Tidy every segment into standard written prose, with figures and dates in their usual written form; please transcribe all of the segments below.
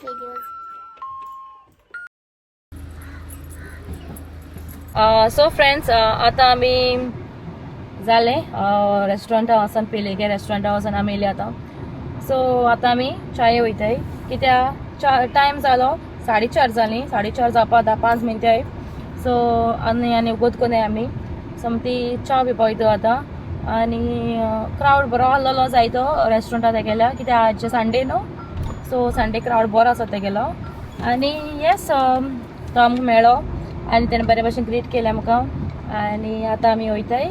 Videos. So friends, आतां आमी जालें रेस्टॉरंटा वचोन, पेलेगे रेस्टॉरंटा वचोन आमी येयले आतां. सो आतां आमी चाये वयताय कित्याक टायम जालो, 4:30 जालीं, 4:30 जावपा 10-5 मिनटां. सो आनी आनी उगोत कोन्नाय आमी सोमती च्या पिवपा वयता आतां. आनी क्रावड बरो आहलोलो जायतो रेस्टॉरंटा तेगेल्या, कित्याक आज संडे न्हू, सो संडे क्रावड बरो आसा तेगेलो. आनी येस, तो आमकां मेळ्ळो आनी तेणें बरे भशेन ग्रीट केलें आमकां. आनी आतां आमी वयताय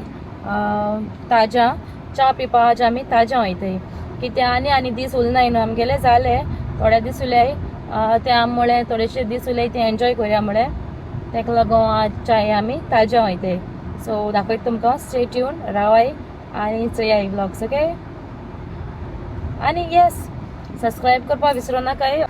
ताज्या च्या पिवपा. आज आमी ताज्या वयताय कित्याक आनी आनी दीस उरनाय न्हू आमगेले, जाले थोडे दीस उरले ते आमी म्हळें थोडेशे दीस उरले ते एन्जॉय करुया म्हळें, तेका लागून आज च्याये आमी ताज्या वयताय. सो दाखयता तुमकां, स्टे ट्यून रावाय आनी चोयाय व्लॉग्स, ओके. आनी येस, सबस्क्रायब करपाक विसरूं नाकाय.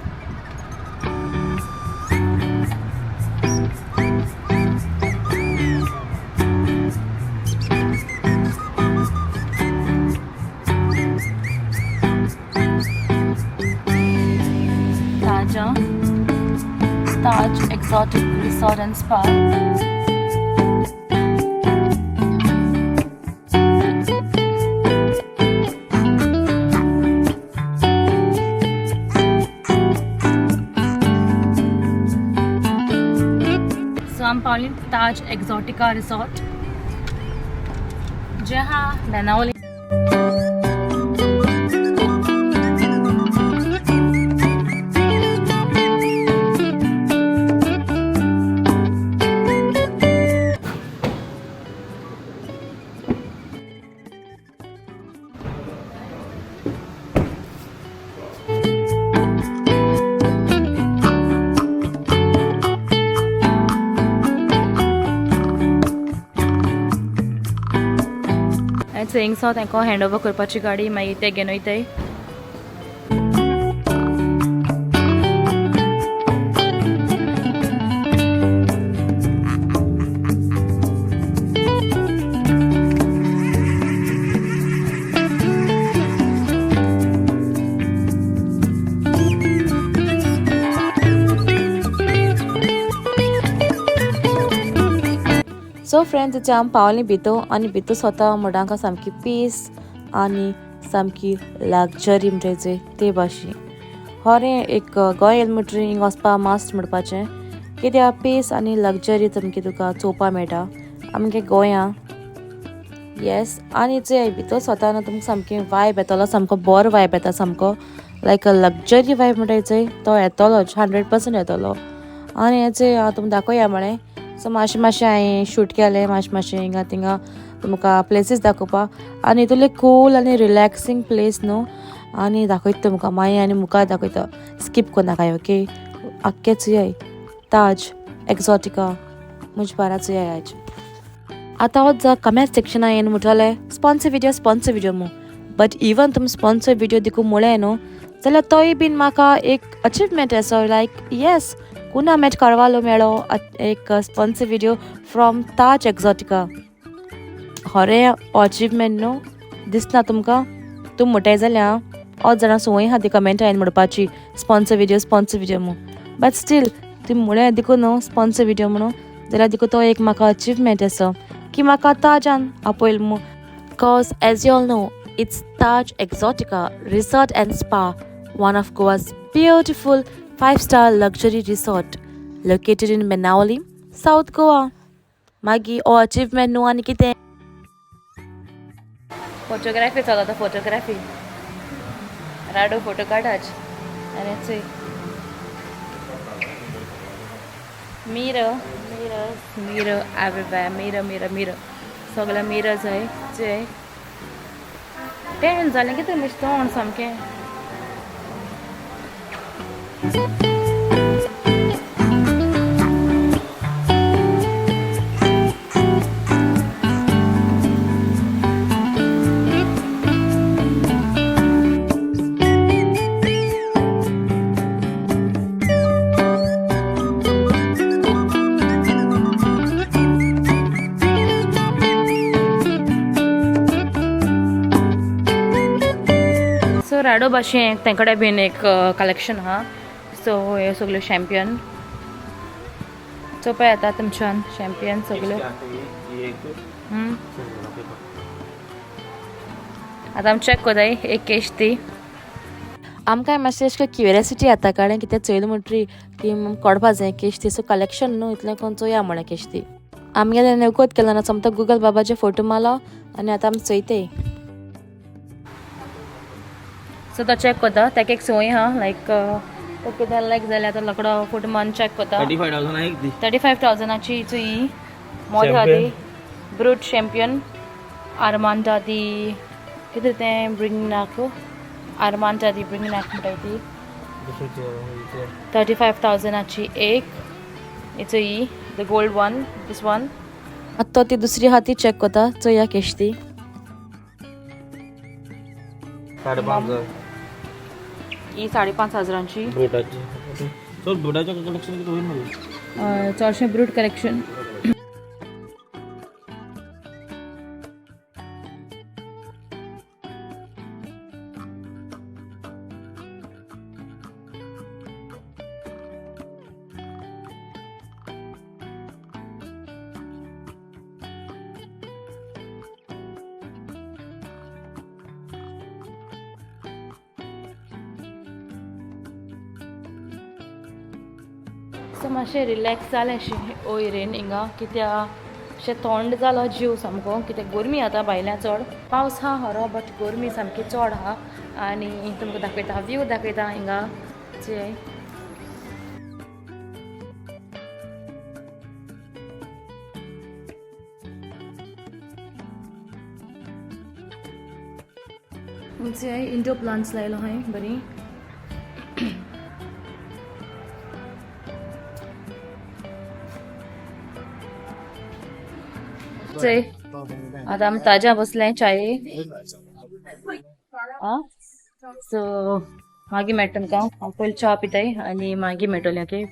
Taja, Taj Exotic Resort and Spa. So I'm पावली ताज एक्झॉटिका रिसॉर्ट, जे हा बेनावली. थंयसो तांकां हँड ओवर करपाची गाडी, मागीर ते घेवन वयताय. सो फ्रेंड्स, जे आमी पावलीं भितर आनी भितर स्वता म्हणटा सामकी पीस आनी सामकी लग्जरी म्हणटाय ते भाशेन. खरें एक गोंय येयलें म्हणटरी हिंगा वचपा मास्ट म्हणपाचें, कित्याक पीस आनी लग्जरी सामकी तुका चोवपा मेळटा आमगे गोंया. येस, आनी जे भितर स्वता न्हू तुमकां सामकी वायब येतलो, सामको बरो वायब येता, सामको लायक अ लग्जरी वायब म्हणटाय चोय तो येतलोच, 100% येतलो. आनी हें हांव तुमकां दाखोवया म्हळें. सो मातशें मातशें हांवें शूट केलें, मातशें मातशें हिंगा थिंगा तुमकां प्लेसीस दाखोवपा. आनी इतले कूल आनी रिलॅक्सींग प्लेस न्हू, आनी दाखयता तुमकां मागीर आनी मुखार दाखयता, स्कीप करनाकाय, ओके. आख्खें चोयाय ताज एक्झॉटिका मुजबारा चोयाय आज. आतां वच जा कमेंट सेक्शना येवन म्हणटलें स्पॉन्सर व्हिडियो, स्पॉन्सर व्हिडियो म्हूण, बट इवन तुमी स्पॉन्सर व्हिडियो देखून म्हळें न्हू जाल्यार तोय बीन म्हाका एक अचिवमेंट आसो, लायक येस, कुना मॅच कार्वालो मेळो एक sponsor video from Taj Exotica. खरें अचिवमेंट न्हू दिसना तुमकां? तूं म्हणटाय जाल्यार अर्द जाणां संवय आहा ती कमेंट हांवें म्हणपाची स्पॉन्सर व्हिडियो, स्पॉन्सर व्हिडियो म्हूण, बट स्टील तुमी म्हळें देखून न्हू स्पॉन्सर व्हिडियो म्हणून जाल्यार देखून तो एक म्हाका अचिवमेंट आसा की म्हाका ताजान आपयल म्हूण. Cause as you all know, it's Taj Exotica Resort and Spa, one of Goa's beautiful 5-star luxury resort located in Benaulim, South Goa. मागीर हो अचिवमेंट न्हू आनी कितें? फोटोग्राफी चलता, फोटोग्राफी, राडो फोटो काडाच. आनी चोय mirror, mirror, mirror everywhere, mirror, mirror, mirror, सगळें mirror जाय. चोय टेन जालें कितें म्हजें तोंड सामकें. सो राडो भाशेन तेंकडे बीन एक कलेक्शन आहा. सो ह्यो सगल्यो शॅम्पियन चोवपा येता तुमच्यान शॅम्पियन सगल्यो. आतां आमी चॅक कोताय एक केश ती. आमकां मातशें अशें क्युरियोसिटी येता कारण कितें चोयलें म्हणटरी ती कोडपा जाय केश ती. सो कलेक्शन न्हू इतलें कोन्न चोया म्हणलें केश ती. आमगेलें नवकोत केलो ना, सोमतो गुगल बाबाचे फोटो मारलो आनी आतां आमी चोयताय. सो तो चॅक कोता ताका एक संवय आहा लायक तो कितें लायक जाल्यार आतां रोकडो फोटो मारून चॅक कोता. 35,000 एक दी. 35,000ची ही मोदी आहा ती ब्रूट चॅम्पियन आरमांटा दी कितें तें ब्रिंगनाक आरमांटा दी ब्रिंगनाक म्हणटाय ती. 35,000ची एक it's he the gold one this one. आतां तो ती दुसरी आहा ती चॅक कोता चोया केश ती. 5,500. ही 5,500ची. बुटाची सो बुटाचें कलेक्शन कितें होईल मरे. चडशें ब्रूट कलेक्शन. सो मातशें रिलॅक्स जालें अशें वयरेन हिंगा कित्याक अशें थंड जालो जीव सामको कित्याक गरमी आतां भायल्या चड पावस आहा खरो बट गरमी सामकी चड आहा. आनी तुमकां दाखयता व्यू दाखयता हिंगा जे इंडोर प्लांट्स लायलो हांवें बरी. चय आतां आमी ताज्या बसले चाये. आं सो मागीर मेळटा तुमकां. हांव पयलीं च्या पिताय आनी मागीर मेळटलें. ओके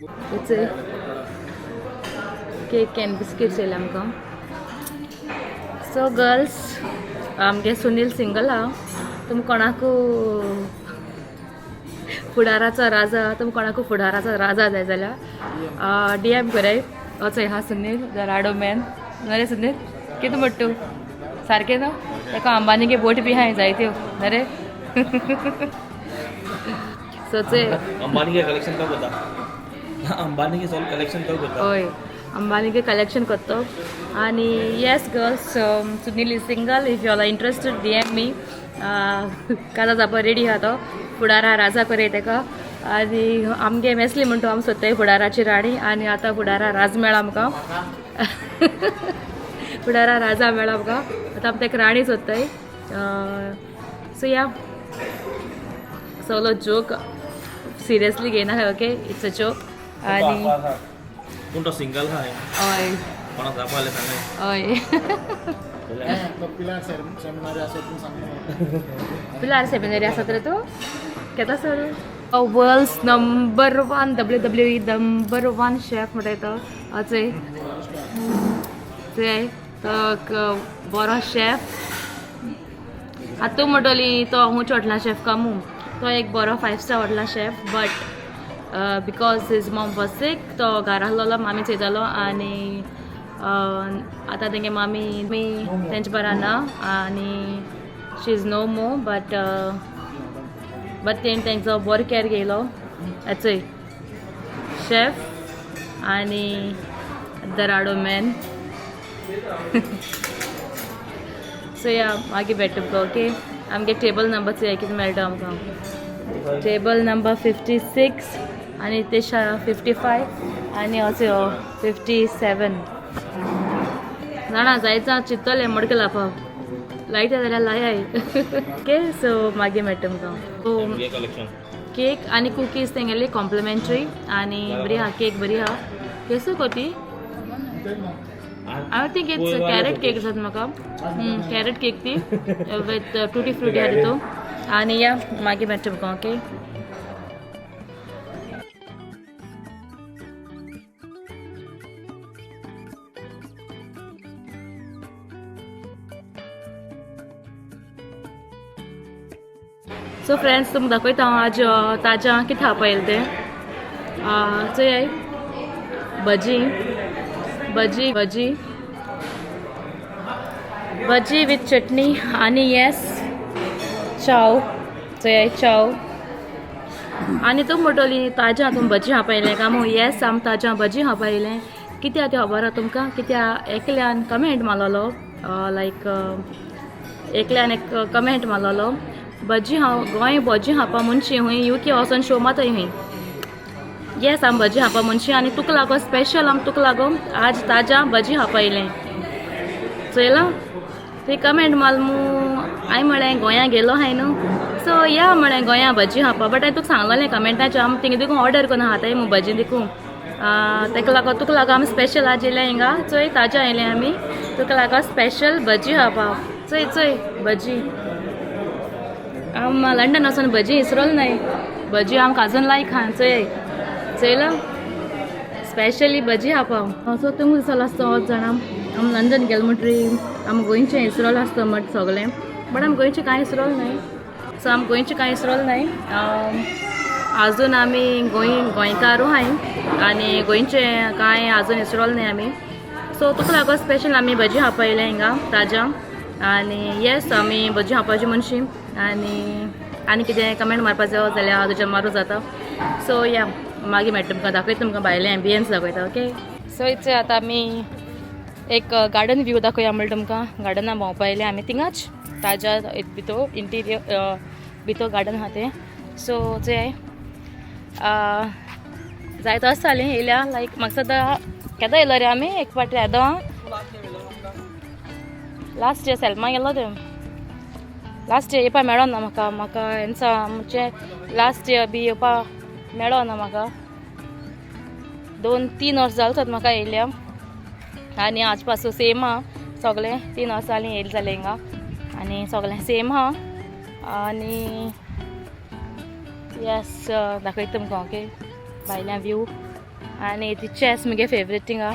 चय केक एंड बिस्किट्स येयले आमकां. सो गर्ल्स आमगे सुनील सिंगल आहा. तुमी कोणाकू फुडाराचो राजा, तुमी कोणाकू फुडाराचो राजा जाय जाल्यार डीएम कराय. चय हा सुनील the राडो मॅन. नरे सुनील कितें म्हणटा तूं सारकें न्हू? ताका अंबानीगे बोट बी आहाय जायत्यो नरे. सो चय अंबानी के कलेक्शन कब होता? अंबानी के सॉल्व कलेक्शन कब होता? हय अंबानीगे कलेक्शन करतो. आनी yes girls, Sunil is single. If you are interested DM me. Kaza जावपा रेडी आहा तो. फुडारा राजा करय ताका. आनी आमगे मेसली म्हणटा आमी सोदताय फुडाराची राणी. आनी आतां फुडारा राज मेळ्ळा आमकां. फुडारा राजा मेळ्ळा आमकां. आतां आमी ताका राणी सोदताय. सो या सगलो जोक सिरियसली घेयना. Okay it's a joke. आनी पूण तो सिंगल आहा. हय कोणाक जावपा जाल्यार सांगाय. हय पिलार सेमिनरी आसा तर तूं केता sir. World's number 1 WWE number 1 chef म्हणटाय तो. चय चय तो बरो शेफ. आतां तूं म्हणटली तो खंयच्या हॉटेला शेफ कामू. तो एक बरो 5 star हॉटेला chef but because his mom was sick तो घरा आहलोलो मामी चोयतालो. आनी आतां तेंगे मामी तेंचे बरा ना आनी she is no more but but तेणें तेंचो बरो कॅर घेयलो. चय शेफ आनी the राडो मॅन. सो या मागीर भेट तुमकां. ओके आमगे टेबल नंबर चोया कितें मेळटा आमकां. टेबल नंबर 56 आनी ते 55 आनी अशें 57. जाणा जायचा चिंततलें मडकें लावपाक लायता जाल्यार लायाय. ओके सो मागीर मेळटा तुमकां. कलेक्शन केक आनी कुकीज तेंगेली कॉम्प्लिमेंट्री. आनी बरी आहा केक बरी आहा. केसो कोती I think it's carrot cake जाता म्हाका. कॅरट केक ती विथ टुटी फ्रुटी आहा तितून. आनी या मागीर मेळटा तुमकां. ओके सो फ्रेंड्स तुमकां दाखयता हांव आज ताज्या कितें खावपा येयलें तें. चोय भजी भजी भजी भजी विथ चटणी आनी येस चाव. चोय चाव. आनी तूं म्हणटली ताज्या तुमी भजी खावपा येयलें काय म्हूण. येस, आमी ताज्या भजी खावपा येयलें. कित्याक तें खबर आहा तुमकां? कित्याक एकल्यान कमेंट मारलेलो, लायक एकल्यान एक कमेंट मारलेलो, भजी हांव गोंय भजी खावपा मनशी हूंय युके वचोन शो मारताय हूंय. येस, आमी भजी खावपा मनशी आनी तुका लागो स्पेशल, आमी तुका लागो आज ताज्या भजी खावपा येयलें. चोयलां थंय कमेंट माल मू. हांवें म्हळें गोंया गेलो हांय न्हू, सो या म्हळें गोंया भजी खावपा. बट हांवें तुका सांगलेलें कमेंटाचेर आमी थिंगा देखून ऑर्डर करून खाताय मू भजी देखून. तेका लागो तुका लागो आमी स्पेशल आज येयल्या हिंगा. चोय ताज्या येयलें आमी तुका लागो स्पेशल भजी खावपा. चोय चोय भजी. आम लंडन वचोन भजी इसरोल नाय, भजी आमकां अजून लायक हा. चोय चोयला स्पेशली भजी खावपा. सो तुमकां दिसलो आसतो जाणा आमी लंडन गेले म्हणटरी आमी गोंयचें इसरोल आसता म्हट सगळें, बट आमी गोंयचें कांय इसरोल नाय. सो आमी गोंयचें कांय इसरोल नाय. आजून आमी गोंयकारू आहाय आनी गोंयचें कांय आजून इसरोल नाय आमी. सो तुका लागो स्पेशल आमी भजी खावपा येयले हिंगा ताज्या. आनी येस, आमी भजी खावपाची मनशी. आनी आनी कितें कमेंट मारपा जाय जाल्यार तुज्या मारूं जाता. सो या मागीर मेळटा तुमकां, दाखयता तुमकां भायलें एम्बियन्स दाखयता. ओके, सो it's आतां आमी एक गार्डन व्यू दाखोवया म्हणल्यार तुमकां. गार्डना भोंवपा येयले आमी थिंगाच ताज्या भितर इंटिरियर भितर गार्डन आहा तें. सो चोय जायतो आसा जालीं येयल्या. लायक म्हाका सद्दां केदो येयलो रे आमी एक फावटी येदो लास्ट इयर सेल्मा गेलो ते. लास्ट इयर येवपा मेळोना म्हाका, म्हाका हेंचा म्हणजे लास्ट इयर बी येवपा मेळोना म्हाका. 2-3 वर्स जालें म्हाका येयल्या आनी आज पासून सेम आहा सगळें. 3 वर्सां जालीं येयलें जालें हिंगा आनी सगळें सेम आहा. आनी येस दाखयता तुमकां. ओके, भायल्या व्यू. आनी ती चॅस मुगे फेवरेट थिंगा.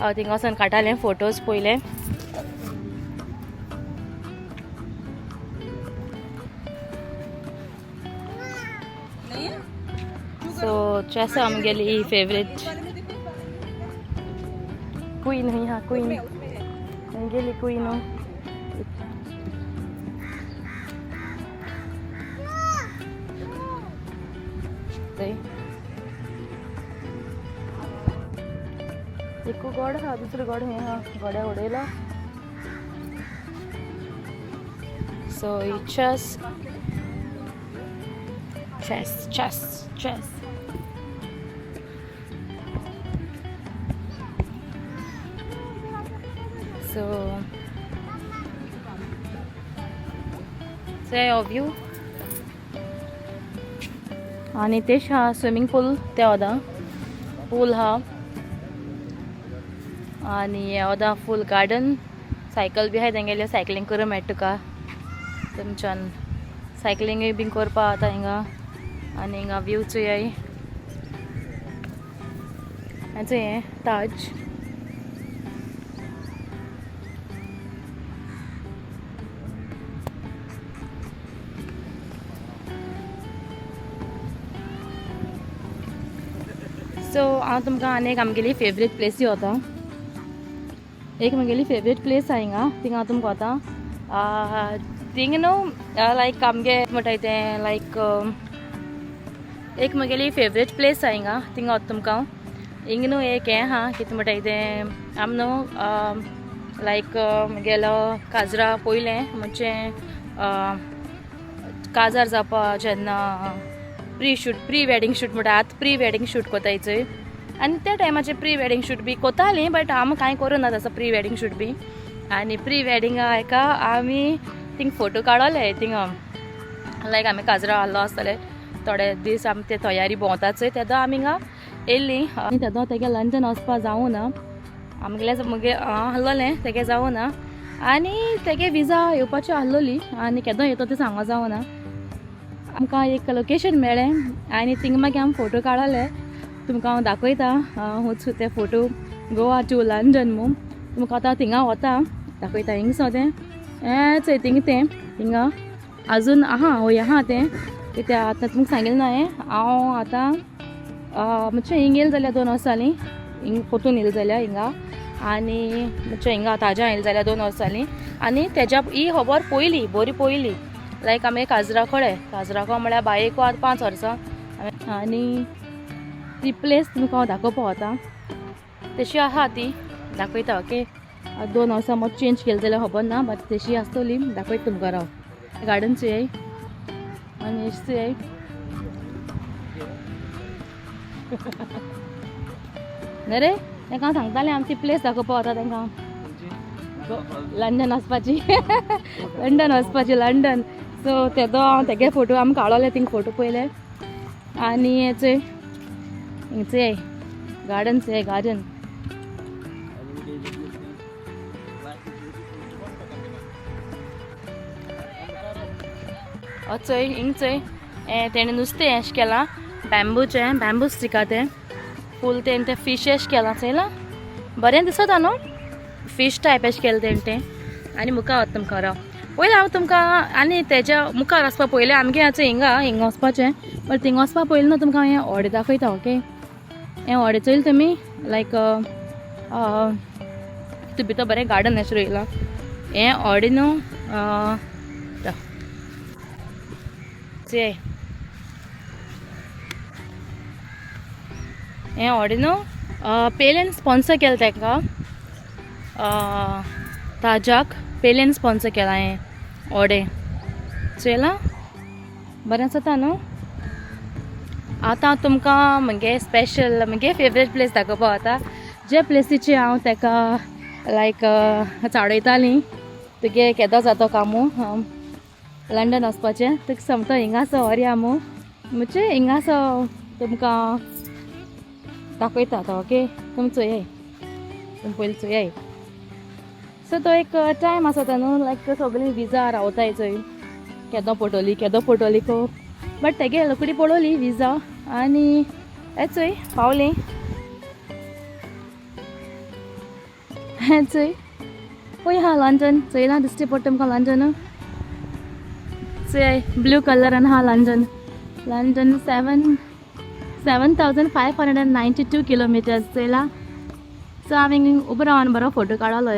हांव थिंगा वचोन काडटालें फोटोज पयले. सो चॅस आमगेली फेवरेट क्वीन ही हा, क्वीन आमगेली क्वीन. एक गोड हा, दुसरो गोड हे हा, गोड्या उडयला. So chess chess chess chess. So say view. आनी तेश हा स्विमींग पूल, ते वदा पूल हा. आनी वदा फूल गार्डन, सायकल बी आहाय तेंगेले, सायकलींग करूंक मेळटा तुका तुमच्यान. सायकलिंगूय बीन करपा जाता हिंगा. आनी हिंगा व्यू चोयाय हें हें ताज. सो हांव तुमकां आनी एक आमगेली फेवरेट प्लेसी वता. एक म्हगेली फेवरेट प्लेस आहा हिंगा, थिंगा हांव तुमकां वता. थिंग न्हू लायक आमगे म्हणटाय तें लायक एक म्हगेली फेवरेट प्लेस आहा हिंगा, थिंगा वता तुमकां हांव. हिंगा न्हू एक हें आहा कितें म्हणटाय तें, आम न्हू लायक म्हगेलो काजरा पयलें म्हणजे काजार जावपा जेन्ना pre shoot, pre wedding shoot म्हणटा आतां प्री वेडींग शूट कोताय चोय. आनी त्या टायमाचेर प्री वेडींग शूट बी कोतालीं, बट आमी कांय करूं ना तसो प्री वेडींग शूट बी. आनी प्री वेडिंगा एका आमी थिंग फोटो काडले थिंगा, लायक आमी काजरा आहलो आसतले थोडे दीस आमी ते तयारी भोंवता चोय तेदो आमी हिंगा येयल्लीं. आनी तेदो तेगे लंडन वचपा जावूं ना आमगेले, मुगे आहलोलें तेगे जावूं ना. आनी तेगे विजा येवपाची आहलोली आनी केदो येतो तें सांगो जावूं ना. आमकां एक लोकेशन मेळ्ळें आनी थिंगा मागीर आमी फोटो काडले. तुमकां हांव दाखयता हूंच ते फोटो, गोवा टू लंडन म्हूण. तुमकां आतां थिंगा वता दाखयता. हिंगसो तें हें चोय थिंगा तें थिंगा अजून आहा, हय आहा तें. कित्याक आतां तुमकां सांगिल्लें ना हें, हांव आतां मातशें हिंग येयलें जाल्यार 2 वर्सां जालीं, हिंग पोतून येयलें जाल्यार हिंगा, आनी मातशें हिंगा ताज्या येयलें जाल्यार 2 वर्सां जालीं. आनी तेज्या ही खबर पयली बरी पयली लायक आमी काजरा कडेन, काजराको म्हळ्यार बायेको आतां 5 वर्सां. आनी ती प्लेस तुमकां हांव दाखोवपा वता, तशी आहा ती दाखयता. ओके, 2 वर्सां मोट चेंज केलें जाल्यार खबर ना, बट तशी आसतली, दाखयता तुमकां राव. गार्डन चोय आनी हेच चोय. न्ही रे, तांकां हांव सांगतालें आमची प्लेस दाखोवपा वता तांकां, लंडन वचपाची. लंडन वचपाची, लंडन. सो तेदो हांव तेगे फोटो आमी काडले, थिंग फोटो पयले. आनी हें चोय, हिंग चोय गार्डन चोय, गार्डन. चोय हिंग चोय, हें तेणें नुस्तें अशें केलां बॅम्बूचें, बॅम्बू स्टिका तें फूल तेणें तें फीश अशें केलां चोयलां, बरें दिसता न्हू, फीश टायप अशें केलें तेणें तें. आनी मुखार वता तुमकां राव पयलें हांव तुमकां, आनी तेज्या मुखार वचपा पयलें आमगे आतां हिंगा हिंगा वचपाचें, बट थिंगा वचपा पयलें न्हू तुमकां हें ऑडे दाखयता. ओके, हें ऑडे चोयलें तुमी, लायक तितून भितर बरें गार्डन अशें रोयलां. हें ऑडे न्हू चोय, हें ऑडे न्हू पेलेन स्पॉन्सर केलें ताका, ताजाक पेलेन स्पॉन्सर केलां हें ऑडे. चोयलां, बरें जाता न्हू. आतां तुमकां म्हगे स्पेशल म्हगे फेवरेट प्लेस दाखोवपा वता, जे प्लेसीचे हांव ताका लायक चाडयतालीं. तुगे केदो जातो कामू लंडन वचपाचें, तुका समतो हिंगासो व्हरया मू, म्हणजे हिंगासो तुमकां दाखयता आतां. ओके, तुमी चोयाय, तुमी पयलीं चोयाय. सो तो एक टायम आसता न्हू, लायक सगळीं विजा रावताय चोय, केदो पडटली केदो पडटली को, बट तेगे रोकडी पडवली विजा. आनी हें चोय पावलीं, हें चोय पळय हा लंडन चोयलां, दिश्टी पडटा तुमकां लंडन. चोय ब्लू कलरान हा लंडन. लंडन 7,592 किलोमिटर्स चोयला. सो हांवें उबो रावन बरो फोटो काडलो.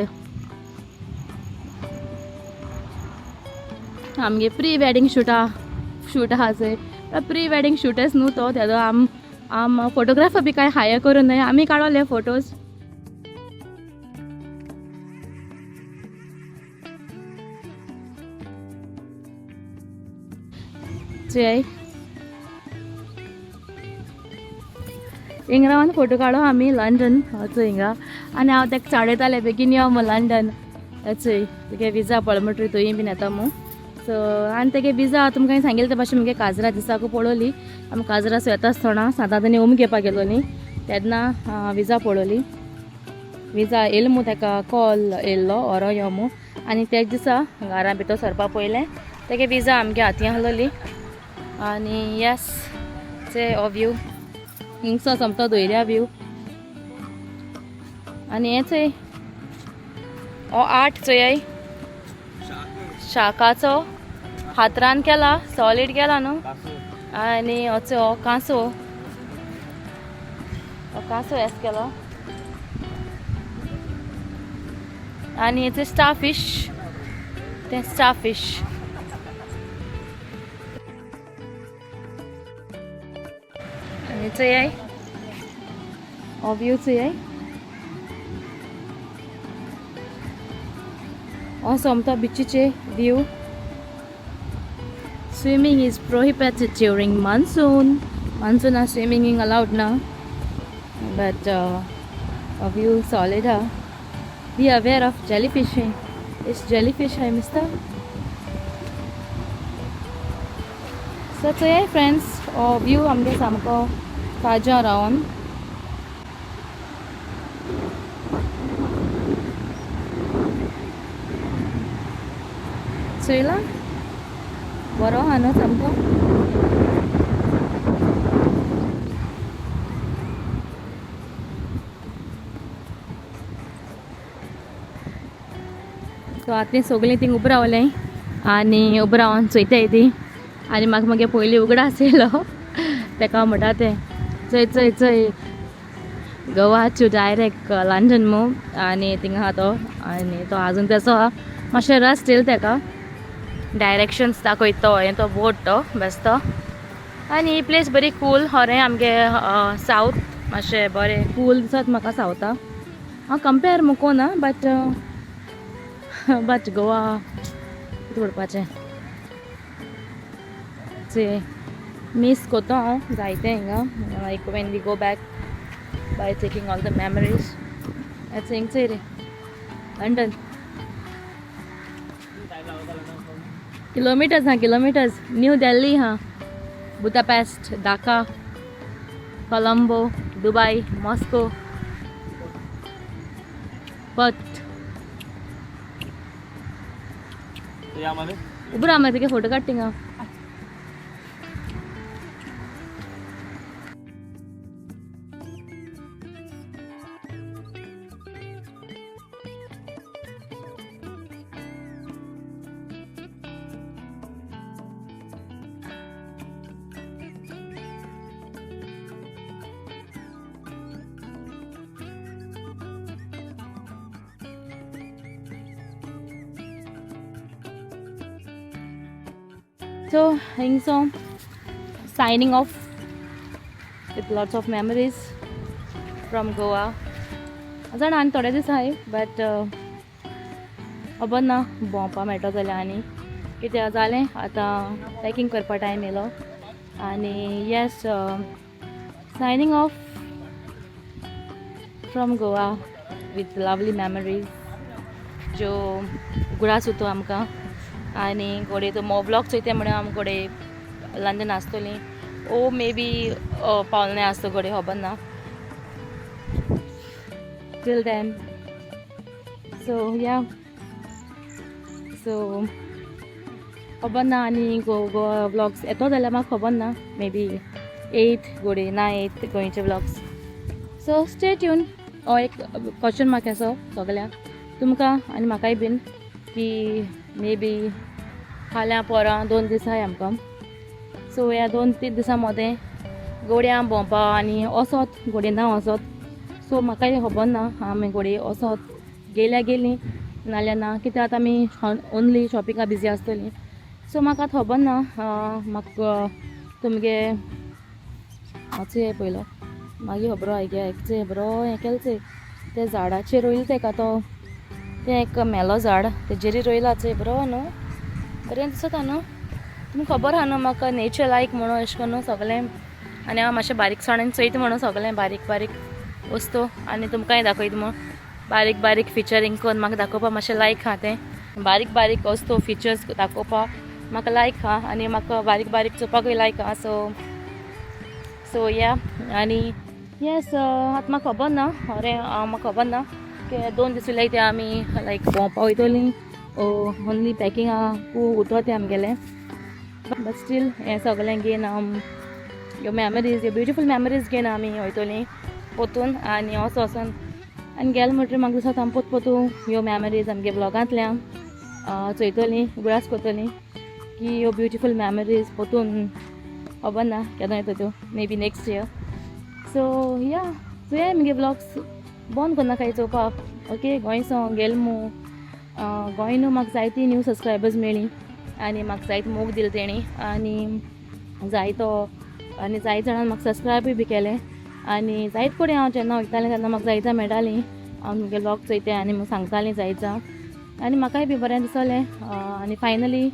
आमगे प्री वेडिंग शूटा शूट आहा चोय, प्री वेडिंग शूटच न्हू तो, तेजो आम आम फोटोग्राफर बी कांय हायर करूं न्हय, आमी काडले फोटोज. चोय हिंगा रावन फोटो काडो आमी लंडन चोय हिंगा. आनी हांव ताका चाडयतालें बेगीन यो मू लंडन, चोय तुगे विजा पळय म्हणटरी तुंय बीन येता मू. सो आनी तेगे विजा तुमकां सांगिल्लें ते भाशेन मुगे काजरा दिसाकू पळोवली. आमी काजरा येता आसतना सांतांतनी उम घेवपाक गेलोली, तेन्ना विजा पळोवली. विजा येयलो मू ताका कॉल येयल्लो व्हरो यो मू, आनी तेच दिसा घरा भितर सरपा पयलें तेगे विजा आमगे हाती आहलोली. आनी येस चे हो व्यू हिंगसो सोमतो दर्या व्यू. आनी हें चोय हो आर्ट चोय, शाकाचो हातरान केला, सॉलीड केला न्हू. आनी हो चोय हो कांसो, हो कांसो एस केलो. आनी हें स्टार फिश, तें स्टार फिश. आनी चोय हो व्यू चोय, हो सोमतो बिचीचे view. Swimming is prohibited during monsoon. Monsoon swimming allowed ना, but view solid हा. Be aware of jellyfish. It's jellyfish है मिस्टर. सो चोय फ्रेंड्स, हो व्यू आमगे सामको ताज्या रावन. चोयला बरो आहा न्हू सामको. सो आतां सगळीं थिंग उबो रावलें आनी उबो रावन चोयताय ती. आनी म्हाका मागीर पयलीं उगडास येयलो तेका हांव म्हणटा तें चोय चोय चोय गोवा टू डायरेक्ट लंडन मू आनी थिंगा आहा तो आनी तो आजून तेसो आहा मातशें रस्ट येयला तेका डायरेक्शन्स दाखयता तो हें तो बोट तो बेस्तो. आनी ही प्लेस बरी कूल खरें आमगे सावथ मातशें बरें कूल दिसत म्हाका सावथा. हांव कंपेर मुको ना बट बट गोवा कितें म्हणपाचें चोय मीस कोतो हांव जायतें हिंगा like when we go back by taking all the memories. That's हिंग रे लंडन किलोमिटर्स हाँ किलोमिटर्स. न्यू दिल्ली हाँ, Budapest, Dhaka, Colombo, Dubai, Moscow, Perth. उबरा आमी तुगे फोटो काडटा थिंगा. So, हिंगसो signing off with lots of memories from Goa. जाणा आनी थोडे दीस आहाय बट खबर ना भोंवपा मेळटलो जाल्यार आनी कित्याक जालें आतां पॅकींग करपा टायम येयलो. आनी yes, signing off from Goa with lovely memories ज्यो उगडास उरतो आमकां. आनी घोडये तो मो व्लॉग चोयता म्हणून आम घोडये लंडन आसतली ओ मे बी पावलने आसतो घोडये खबर ना. Till then, so yeah, so खबर ना आनी गोवा व्लॉग्स येतो जाल्यार म्हाका खबर ना, मे बी 8 घोडये ना 8 गोंयचे व्लॉग्स. So stay tune. हो एक क्वेश्चन मार्क आसो सगळ्यांक तुमकां आनी म्हाकाय बीन की मे बी फाल्यां परां 2 दीस आहाय आमकां. सो ह्या 2-3 दिसां मदें गोड्यां भोंवपा आनी वचत घोडये ना वचत. सो म्हाकाय खबर ना आमी घोडये वचत गेल्या गेलीं नाल्यार ना, कित्याक आतां आमी ओनली शॉपिंगा बिजी आसतलीं. सो म्हाका खबर ना. म्हाका तुमगे चोय पयलो मागीर खबर आहा एक चोय बरो हें केलें चोय ते झाडाचेर रोयलें तेका तो तें एक मेलो झाड तेजेरी रोयला चोय बरो न्हू बरें दिसता न्हू. तुमकां खबर आहा न्हू म्हाका नेचर लायक म्हणून अशें करून सगळें. आनी हांव मातशें बारीकसाणेन चोयता म्हणून सगळें बारीक बारीक वस्तू आनी तुमकांय दाखयता म्हूण बारीक बारीक फिचरींग करून म्हाका दाखोवपाक मातशें लायक आहा तें. बारीक बारीक वस्तू फिचर्स दाखोवपाक म्हाका लायक आहा आनी म्हाका बारीक बारीक चोवपाकूय लायक आहा. सो सो या. आनी येस आतां म्हाका खबर ना अरे म्हाका खबर ना की 2 दीस उरले ते आमी लायक भोंवपा वयतलीं ओनली पॅकिंग खूब उरता तें आमगेलें. बट स्टील हें सगळें घेवन ह्यो मेमरीज ह्यो ब्युटिफूल मेमरीज घेवन आमी वयतलीं पोतून. आनी वचो वचोन आनी गेले म्हणटरीर म्हाका दिसता आमी पोत पोतून ह्यो मेमरीज आमगे ब्लॉगांतल्यान चोयतलीं उगडास करतलीं की ह्यो ब्युटिफूल मेमरीज पोतून खबर ना केन्ना येता त्यो, maybe next year. So yeah चोया मुगे व्लॉग्स बंद करनाकाय चोवपाक. ओके, गोंयसो गेल मू गोंय न्हू म्हाका जायती न्यू सबस्क्रायबर्स मेळ्ळी आनी म्हाका जायते मोग दिले तेणी आनी जायतो आनी जायते जाणांनी म्हाका सबस्क्रायबूय बी केलें. आनी जायत कडेन हांव जेन्ना वयतालें तेन्ना म्हाका जायते मेळटालीं हांव मुगे व्लॉग चोयता आनी म्हाका सांगतालीं जायत आनी म्हाकाय बी बरें दिसलें. आनी फायनली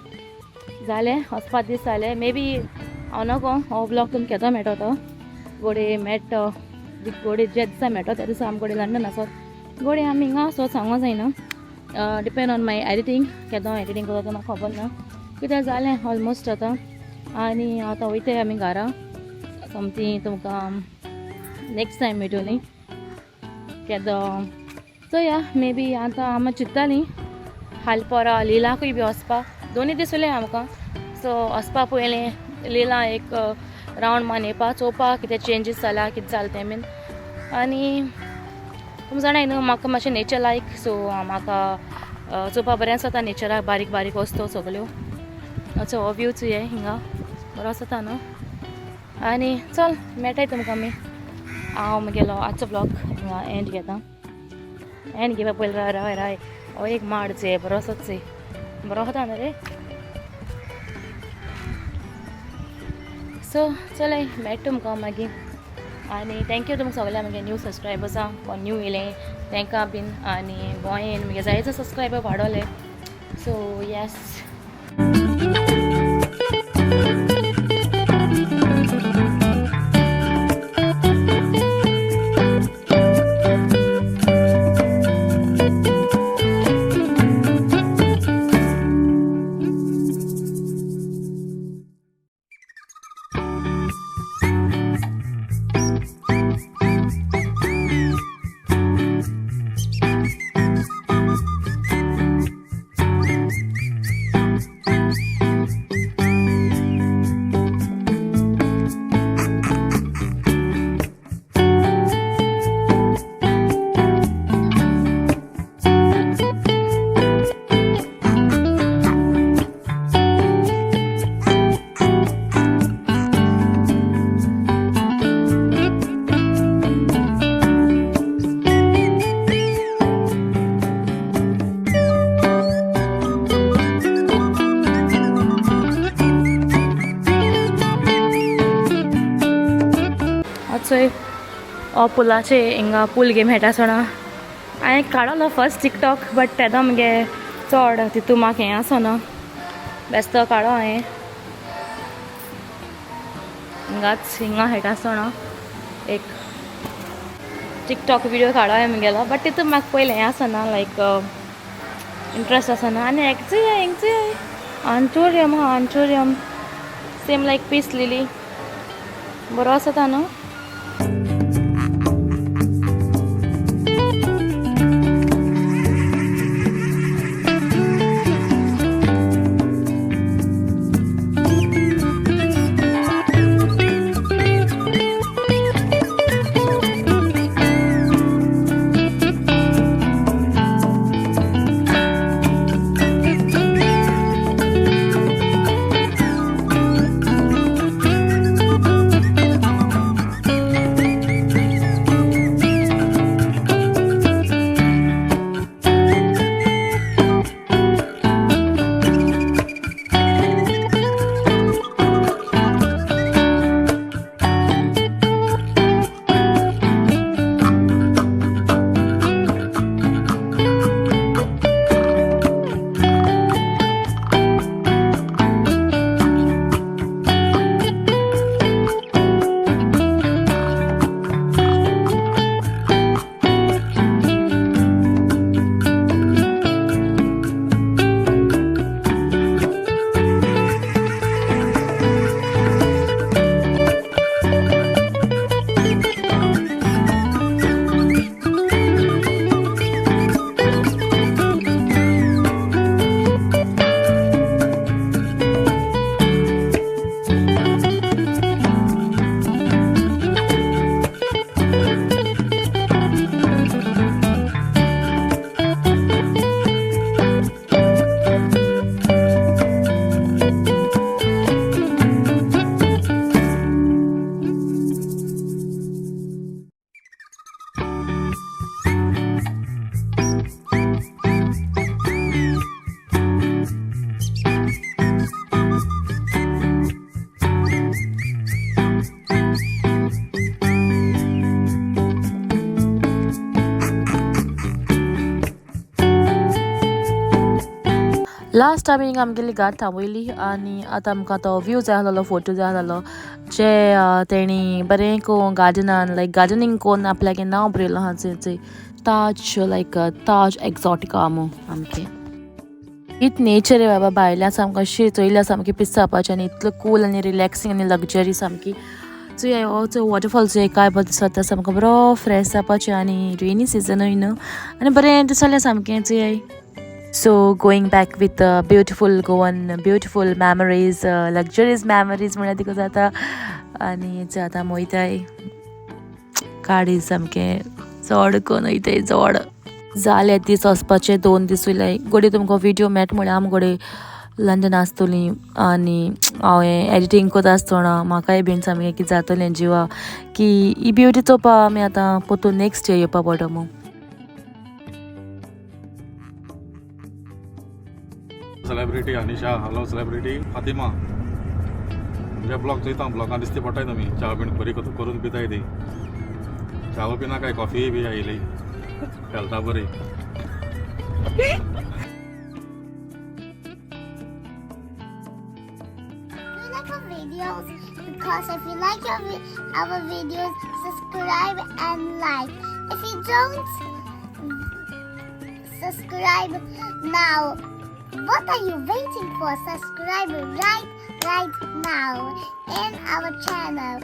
जालें वचपा दीस जाले. मे बी हांव नको हो व्लॉग तुमकां केदो मेळटो तो गोडे मेळटो गोडे जे दिसा मेळटो त्या दिसा आम गोडे लंडन आसत गोडे आमी हिंगा आसत सांगूंक जायना. डिपेंड ऑन my editing केदो एडिटींग करता तें म्हाका खबर ना. कित्याक जालें ऑलमोस्ट आतां आनी आतां वयताय आमी घरा. सोमती तुमकां नेक्स्ट टायम मेळटली केदो चोया. मे बी आतां आमी चिंत्तालीं हाल परां लिलाकूय बी वचपाक 2 दीस उरले आमकां. सो वचपा पयलीं लिला एक रावंड मारून येवपा चोवपा कितें चेंजीस जाला कितें जालें तें बीन. आनी तुमी जाणाय न्हू म्हाका मातशें नेचर लायक. सो म्हाका चोवपा बरें आसता नेचराक बारीक बारीक वस्तू सगळ्यो. असो हो व्यू चोय हिंगा बरो आसता न्हू. आनी चल मेळटाय तुमकां आमी. हांव म्हगेलो आजचो ब्लॉग हिंगा एंड घेता. एंड घेवपा पयलीं राय राय राय हो एक माड चोय बरो आसात चोय, बरो आसा न्हू रे. सो चलय मेळटा तुमकां मागीर. आनी thank you तुमकां सगळ्या म्हगे न्यू सबस्क्रायबर्सां कोण न्यू येयले तांकां बीन, आनी गोंयन म्हगे जायते सबस्क्रायबर वाडोले. So yes. चोय हो पुलाचे हिंगा पूल गे मेळटा सोणा. हांवें काडलो फर्स्ट टिकटॉक बट तेदो मगे चड तितू म्हाका हें आसना बेस्तो काडो हांवें. हिंगाच हिंगा खेळटा आसतना एक टिकटॉक विडियो काडो हांवें म्हगेलो, बट तितू म्हाका पयलें हें आसना लायक इंट्रस्ट आसना. आनी एकचूय हिंगचूय आंचोरियम आहा, anthurium same like peace lily बरो आसता न्हू. लास्ट टायम हिंगा आमगेली गाडी थांबयली आनी आतां आमकां तो व्यू जाय आसलेलो, फोटो जाय आसलेलो जे तेणी बरें कोन गार्डनान लायक गार्डनींग कोन्न आपल्यागे नांव बरयलां आहा चोय ताज लायक ताज एक्झॉटिका मू आमचें. इत नेचर रे बाबा भायल्या सामकें अशें चोयल्यार सामकें पीस जावपाचें आनी इतलो कूल आनी रिलॅक्सींग आनी लग्जरी सामकी. चोय हो चोय वॉटरफॉल चोय काय बरो दिसता सामको बरो फ्रेश जावपाचें आनी रेनी सिजनूय न्हू आनी बरें दिसलें सामकें चोय. So going back with beautiful Goan, beautiful memories, luxurious memories म्हळ्यार तिका जाता. आनी आतां वयताय गाडी सामकें चड करून वयताय चड जाले दीस वचपाचे 2 दीस उरले. घडये तुमकां व्हिडियो मेळटा म्हळ्यार आम घडये लंडन आसतोली आनी हांव हें एडिटींग कोता आसतना म्हाकाय बीन सामकें कितें जातलें जिवा की ही ब्युटी चोवपा आमी आतां पोतून नेक्स्ट इयर येवपा पडटलो म्हूण. Celebrity Anisha, hello celebrity Fatima. तुमच्या ब्लॉग चोयता, ब्लॉगान दिसती पडटाय तुमी च्या बीन बरी करून पिताय ती. च्याव पिना काय कॉफी बी आयली हेल्था बरी. Do you like our videos? Because if you like our videos, subscribe and like. If you don't subscribe now, what are you waiting for? Subscribe right now in our channel.